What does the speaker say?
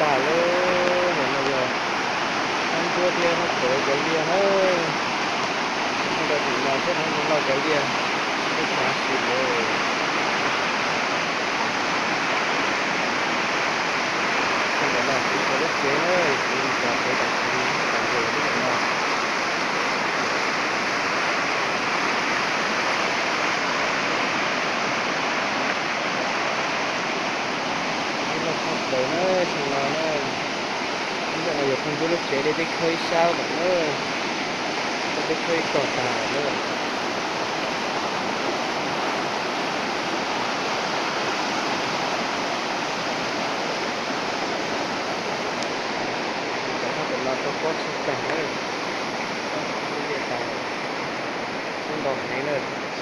tag lawm. Ntawm no yog hab ntsuab thiab hab tawv cov liaj na. Nyob rau tim no thiab hab ntsuab loj cov liaj, twb tag sim lawm. Ntawm no kuv txhua lub tsev na, kuv cov tsev tam sim no tseem nres lub ntawm no. Ib lub tshaj plaws na, xyoo no na. Ntawm no yog phooj ywg lub tsev, dej twb khawb ib sab lawm na, dej twb khawb ib tog tag lawm na. Cov sab ntawm no rau pob tsis tag na, pob tsis tag, pob ntau heev na.